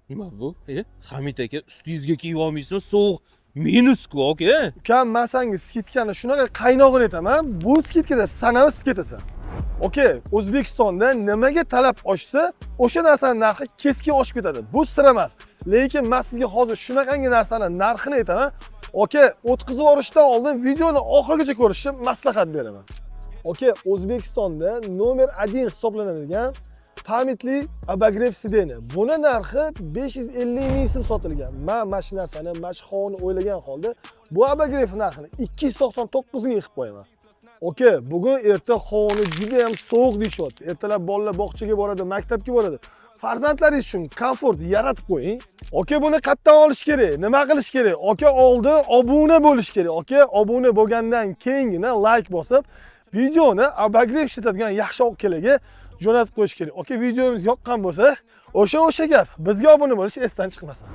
Nima bu? Hamid aka, ustingizga kiyib olmaysizmi? Sovuq minus-ku, aka. Ukam, man sanga скидка ni shunaqa qaynog'ini aytaman, bu скидка da san ham isib ketasan. Aka, O'zbekistonda nimaga talab oshsa, o'sha narsani narxi keskin oshib ketadi. Bu sir emas. Lekin men sizga hozir shunaqangi narsani narxini aytaman. Aka, o'tkazib yuborishdan oldin videoni oxirigacha ko'rishni maslahat beraman. Aka, O'zbekistonda номер 1 hisoblanadigan память li обогрев сиденья. Buni narxi 550 ming so'm sotilgan. Men mana shu narsani, mana shu hovni o'ylagan holda bu обогрев narxini 299 ming qilib qo'yaman. Aka, bugun erta hovni juda ham sovuq deyishyapti. Ertalab bolalar bog'chaga boradi, maktabga boradi. Farzandlaringiz uchun komfort yaratib qo'ying. Aka, buni qayerdan olish kerak? Nima qilish kerak? Aka, oldin obuna bo'lish kerak. Aka, obuna bo'lgandan keyingina like bosib, videoni обогрев ishlatadigan yaxshi akalarga jo'natib qo'yish kerak. Aka, videomiz yoqqan bo'lsa, o'sha gap, bizga obuna bo'lish esdan chiqmasin.